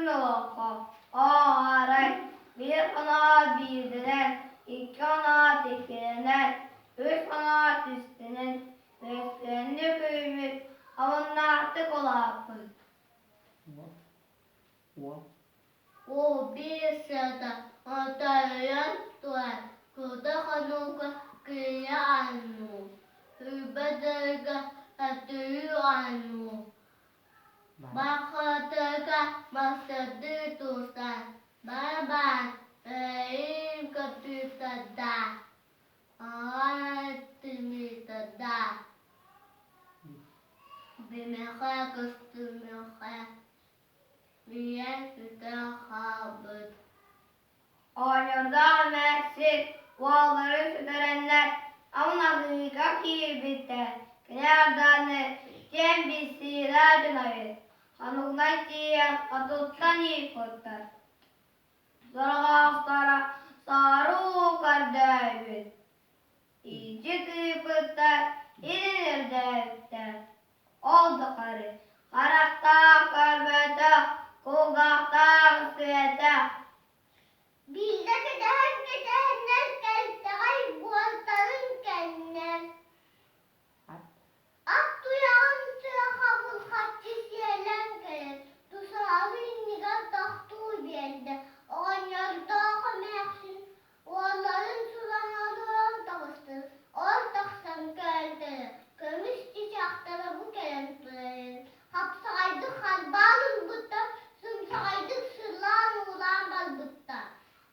Атын олоххо оо, арай биир хоноот биирдэнэн, икки хоноот иккилэнэн, үс хоноот үстэнэн, үөскүөннүк үүммүт, омуннаахтык улааппыт. Ол биир сыата отойон туран кута хонууга кыйа аннуу, үрбэ дырга өтүрүү аннуу, Бахытыга мастардыы тустан, барабан эйиин көппүттэрдэ, аҕай тымыытарда, бимэхэ көстүмэхэ, ийэ сүтэ хаалбыт. Оҕонньордоох эмээхсин уолларын сүтэрэннэр Аммаҕыыга киирбиттэр. Кини ардааны киэн билсиилээх дьон эбит. Хонугунан тиийэн хотуттан ииппиттэр. Сорҕоохторо соруу көрдөөбүт. Илдьит ыыппыттар, илин үрдээбиттэр. Ол тухары харахтаах көрбөтөх, кулгаахтаах истибэтэх. Биирдэ кэтэһэн кэтэһэннэр кэлтэҕэй буолтарын кэннэ Ат туйаҕын тыаха булхаччы сиэлэн кэлэн, тусаһалы иннигэр тохтуу биэрдэ. Оҕонньордоох эмээхсин уолларын сураһалаан таҕыстылар. Ол тахсан көөлтөрө, көмүс чычаахтара бу кэлэн турарын, хапсаҕайдык харбаан ылбыттар, сымсаҕайдык сыллаан-уулаан барбыттар.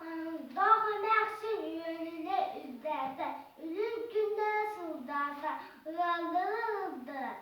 Оҕонньордоох эмээхсин үөрүүнэ үрдээтэ, үрүҥ күннэрэ сылдаата, ыаллары ылдылар,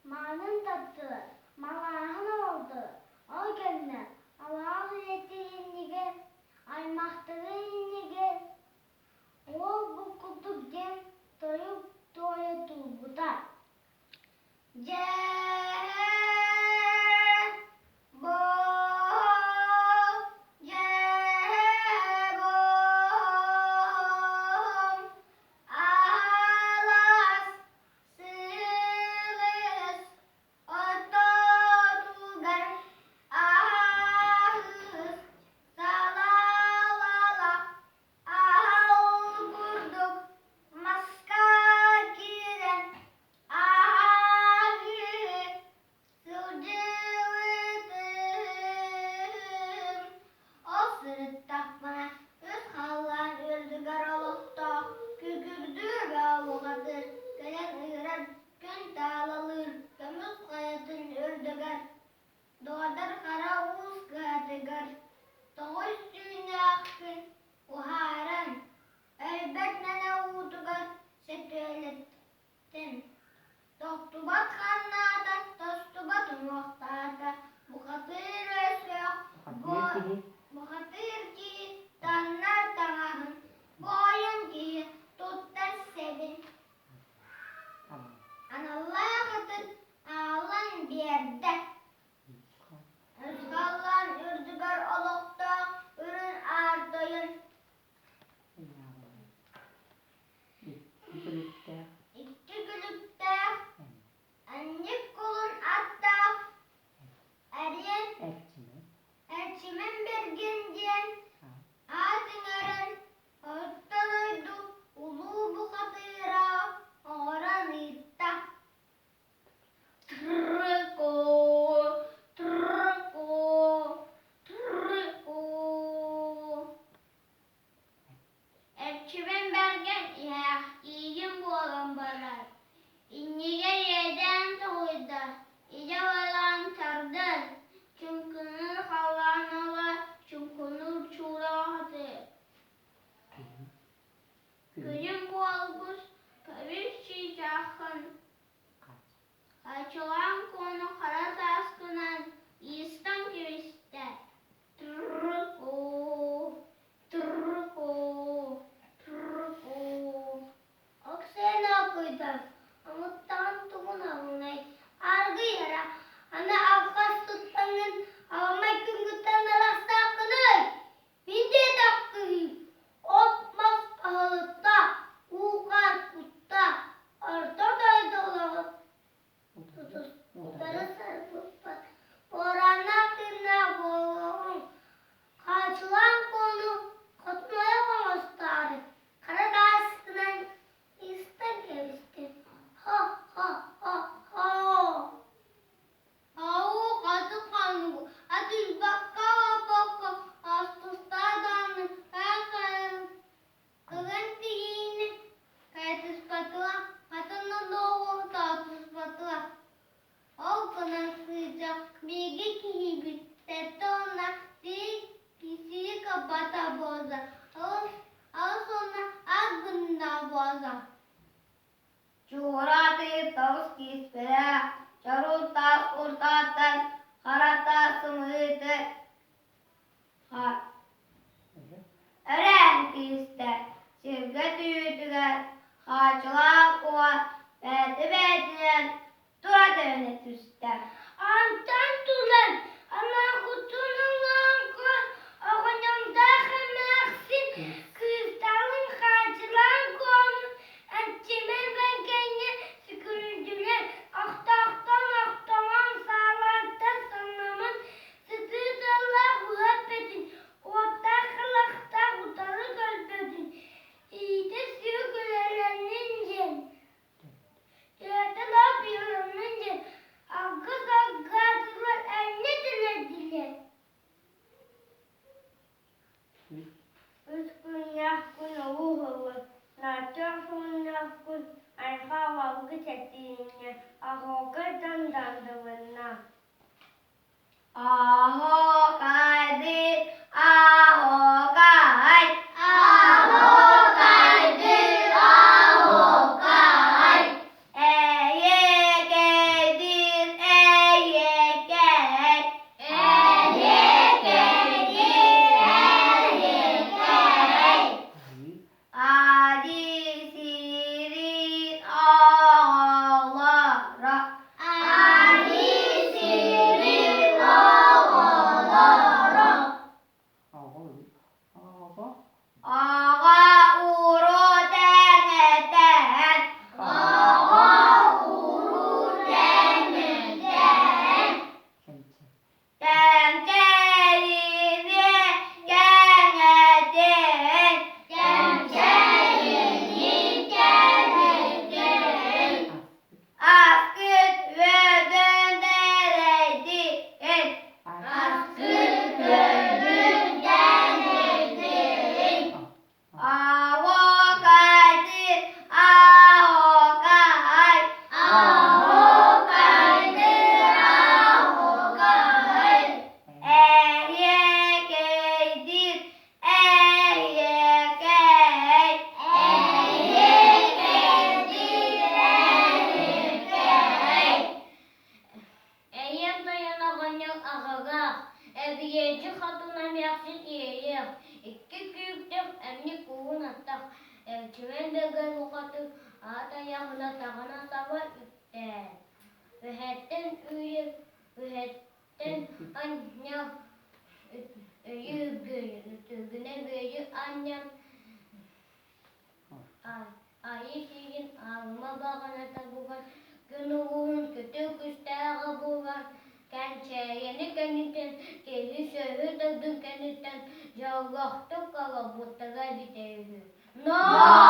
маанын таттылар, малааһын оҥордулар. Ол кэннэ алаас ийэтин иннигэр, аймахтарын иннигэр уол бу курдук диэн тойук туойа турбута: Дьэ, бу дьэ бу алаас сылыс ортотугар аһыс салалалах Аал курдук маска киирэн аһыыр. буолла, 80 ас гынна буолла. Чуорааты тоҕус кииспэлээх, чорул таас уртааттан хара таас сымыыты Өрөөн киистэ, сиргэ түүтүгэр хаачылаах уо бэйэтэ-бэйэтинэн тура тэбэнэ түстэ. Антон туран, анаахутун оҥоҥко оҕонньордоох эмээхсин кыыстарын хаачылаан куомун Эрчимэн Бэргэҥҥэ сүгүрүйдүлэр, охтоохтон охтоҥон, саалааттан самнаммыт сытыы тыллаах быһа эппэтин, уоттаах харахтаах утары көрбөтүн, иитэ сүөк үлэлэннин диэн, түөртэ лоп ыаланнын диэн алгыс алгаатылар энньэ тэлэрдилэр. Үс күннээх күн улуу ыһыллар, Нааччах сууннаах күн айхал алгыс этииннэ, Аһоокай дандалынна. Аһоокайдыыр, аһоокай! Аһоокайдыыр, аһоокай! Эйиэкэйдиир, эйиэкэй! Эйиэкэйдиир, эйиэкэй! Adi сирин оҕолоро. Adi сирин оҕолоро. Аҕа уруу тэҥэтэн. Аҕа уруу тэҥэтэн. Кэҥкэлини кэҥэтин. Кэҥкэлини кэҥэтин. Аскыт үөдүн дэлэйдин. Аскыт үөдүн дэлэйдин. Аһокайдыр, аһокай. Аһокайдыр, аһокай. Эһиэкэйдир, эһиэкэй. Эһиэкэйдир, эһиэкэй. Эйэм тойон оҕонньор аҕалаах, эбийиэччи хотун эмээхсин иэйиэх, икки күүктээх эмньик уһун аттах, Эрчимэн Бэргэн бухатыыр аат айаҕына таҕына саба үктээн, үһэттэн үүйэ, үһэттэн анньан, өйү үтүгүнэ бүөйү анньан Айыы сиигин аарыма баҕаната буган, күн уһун күтүр күстээҕэ буолан, кэнчээйэни кэнниттэн, киһи-сүөһү төрдүн кэнниттэн дьоллоохтук олорбуттара эбитэ үһү. Ноо!